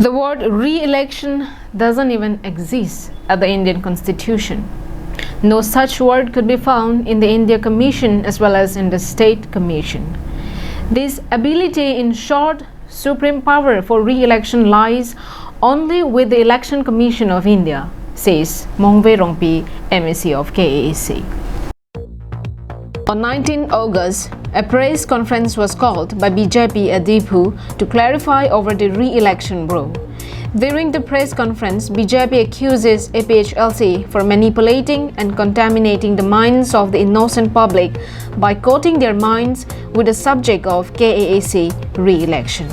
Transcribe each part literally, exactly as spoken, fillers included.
The word re-election doesn't even exist at the Indian Constitution. No such word could be found in the India Commission as well as in the State Commission. This ability, in short, supreme power for re-election lies only with the Election Commission of India, says Mongve Rongpi, M A C of K A A C. On nineteenth August, a press conference was called by B J P at Diphu to clarify over the re-election bro. During the press conference, B J P accuses A P H L C for manipulating and contaminating the minds of the innocent public by coating their minds with the subject of K A A C re-election.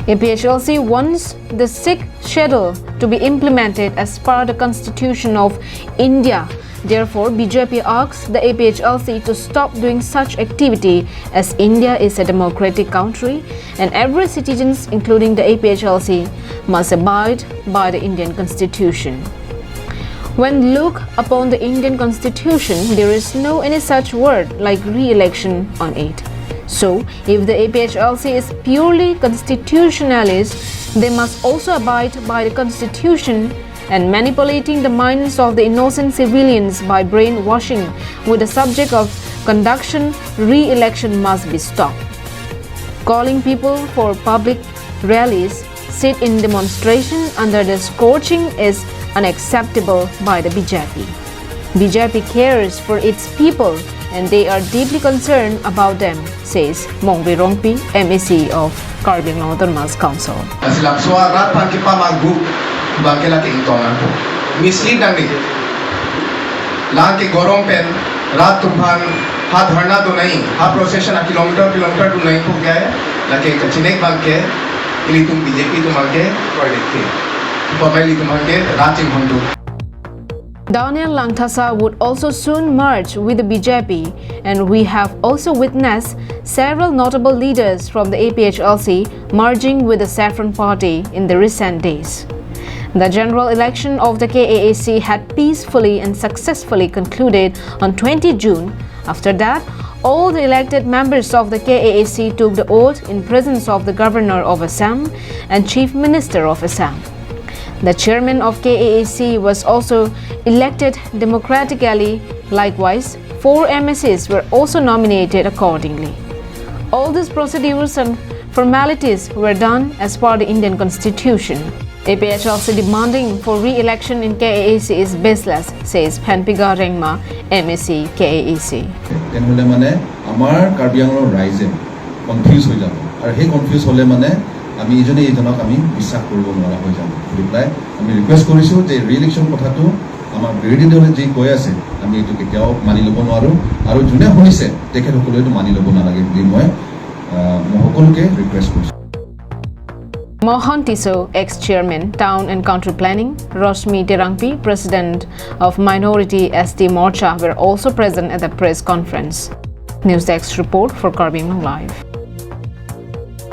A P H L C wants the Sixth Schedule to be implemented as per the Constitution of India. Therefore, B J P asks the A P H L C to stop doing such activity, as India is a democratic country and every citizens, including the A P H L C, must abide by the Indian Constitution. When look upon the Indian Constitution, there is no any such word like re-election on it. So, if the A P H L C is purely constitutionalist, they must also abide by the Constitution, and manipulating the minds of the innocent civilians by brainwashing with the subject of conduction re-election must be stopped. Calling people for public rallies, sit-in demonstration under the scorching is unacceptable by the B J P. B J P cares for its people and they are deeply concerned about them, says Mongve Rongpi, M A C of Karbi Anglong Autonomous Council. Asi labangso arat aphan kepamanghu abangke lake ingtongnang. Mislead nangji. Lake gorom pen rat atum aphan ha dharna do nangji, ha procession a kilometer kilometer do nangji pu ke, lake kachinek abangke ilitum B J P atum abangke koilek ke. Pamai ilitum abangke rat chinghon do. Daniel Langthasa would also soon merge with the B J P, and we have also witnessed several notable leaders from the A P H L C merging with the Saffron Party in the recent days. The general election of the K A A C had peacefully and successfully concluded on twenty June. After that, all the elected members of the K A A C took the oath in presence of the Governor of Assam and Chief Minister of Assam. The chairman of K A A C was also elected democratically. Likewise, four M A Cs were also nominated accordingly. All these procedures and formalities were done as per the Indian Constitution. A P H L C demanding for re-election in K A A C is baseless, says Phanpiga Rengma, M A C, K A A C. তেনেহ'লে মানে আমাৰ কাৰ্বি আংলঙৰ ৰাইজে কনফিউজ হৈ যাব, আৰু সেই কনফিউজ হ'লে মানে আমি ইজনে ইজনক আমি বিশ্বাস কৰিব নোৱাৰা হৈ যাম বুলি পেলাই আমি ৰিকুৱেষ্ট কৰিছোঁ যে ৰি ইলেকশ্যন কথাটো আমাৰ বিৰোধী দলে যি কৈ আছে, আমি এইটো কেতিয়াও মানি ল'ব নোৱাৰোঁ, আৰু যোনে শুনিছে তেখেতসকলেও এইটো মানি ল'ব নালাগে বুলি মই, আহ, মই সকলোকে ৰিকুৱেষ্ট কৰিছোঁ। Mohan Tisso, ex-chairman, Town and Country Planning, Rashmi Terangpi, president of Minority S T Morcha, were also present at the press conference. News Desk report for Karbi Anglong Live.